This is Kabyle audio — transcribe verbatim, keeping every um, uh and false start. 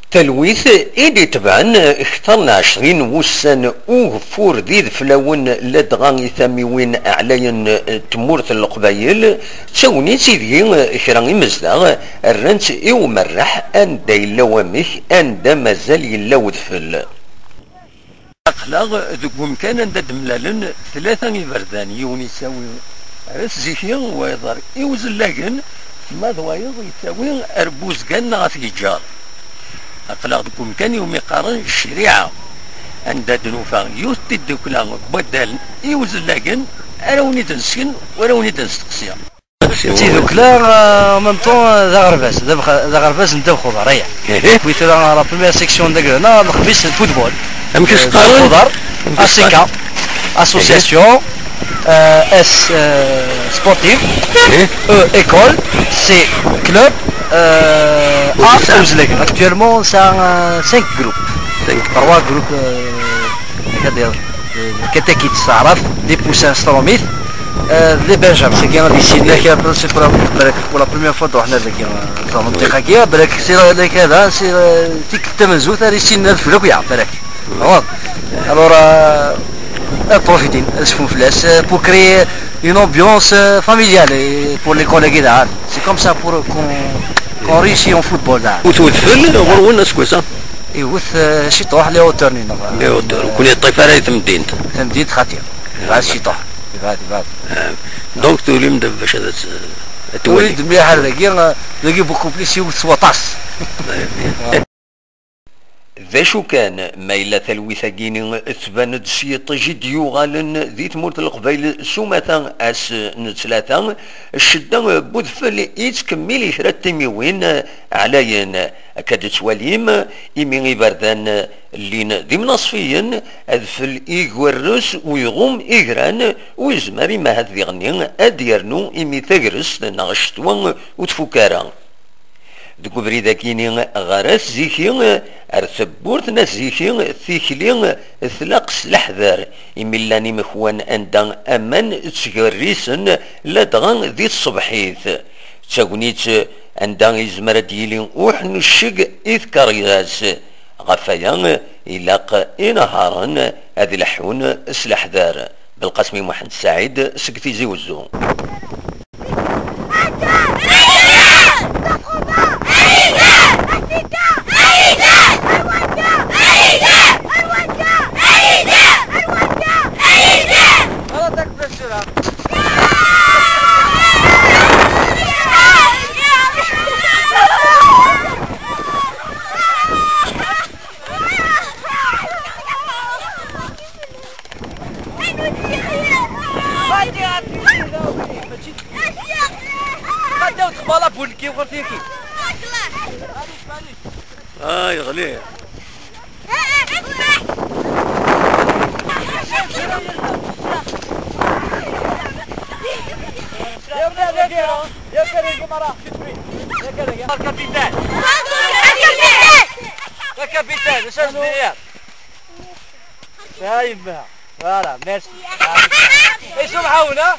Talwit i d-itebɛen kter n ɛecrin n wussan ugeffur d ideflawen ladɣa i tamiwin ɛlayen n tmurt n Leqbayel, d tagnit ideg kra imezdaɣ rran-tt i umerreḥ, anda yella wamek, anda mazal yella udfel. Aql-aɣ deg wemkan anda d-mlalen tlata iberdan, yiwen yettawi ar At Ziki, wayeḍ ar Iwzellagen, ma d wayeḍ yettawi ar Buzgan neɣ At Yeǧǧar. Aql-aɣ deg wemkan iwumi qqaren Ccariɛa, anda d-nufa yiwet n tiddukla n waddal Iwzellagen, ara wen-id-nesken u ara wen-id-nesteqsi. D tidukla, euh, en même temps, euh, d aɣerbaz, d abex-, d aɣerbaz n ddabex uḍar, aya. Ihi. Wi tura la première section d agrana, lexmis n football. Amek i s-qqaren? Ddabex uḍar, A C K, association, euh, S, euh, sportive, E, école, C, club, euh, A, Iwzellagen. Actuellement, c'est un, euh, cinq groupes. Cinq. Trois groupes, euh, c'est-à-dire, euh, Katakit, Saɛraf, des poussins, Stromit, euh, des Benjamins. C'est bien, ici, là, qui a pour la, pour la première fois, donc, on a, euh, dans le Tekakia, donc, c'est là, là, là, c'est, euh, c'est que t'as mis, t'as réussi, là, le gars, donc. Alors, alors, euh, euh, profiter, euh, ce qu'on fait, euh, pour créer une ambiance, euh, familiale et pour les collègues, là. C'est comme ça pour qu'on, qu'on réussit en football, là. Ur twet fell, ɣur-wen aseggas-a? Iwet, eh, ciṭuḥ, les hauteurs-nni, neɣ, eh, ur ken-yeṭṭif ara i temdint. Tamdint xaṭi. Yebɛed ciṭuḥ. Yebɛed, yebɛed. Eh, donc tulim-d bac ad, ad twalim. Tulim-d mliḥ ar dagi, eh, dagi beaucoup plus iwet s waṭas. D acu kan, ma yella talwit-agi-nni tban-d s yiṭij i d-yuɣalen di tmurt n Leqbayel s umata ass n ttlata, ccedda n udfel yettkemmil i kra n timiwin ɛlayen. Akka d-tettwalim, imi iberdan llin d imnaṣfiyen, adfel igerrez u iɣum igran, u yezmer imahat diɣenni ad d-yernu imi tagrest neɣ ccetwa ur tfuk ara. Deg ubrid-agi-nni ɣer At Ziki, ar tewwurt n At Ziki, tikli tlaq s leḥder, imi llan imekwan anda aman ttgerrisen ladɣa di tṣebḥit. D tagnit anda yezmer ad d-yili uḥnucceg i tkeryas. Ɣef waya, ilaq inehharen ad leḥḥun s leḥder. Belqasem Muḥend Saɛid seg Tizi Wezzu. آه، يغلي. يا كابيتان. يا كابيتان، اش راك داير؟ هاي ما. Voilà, merci. ايش معاونا؟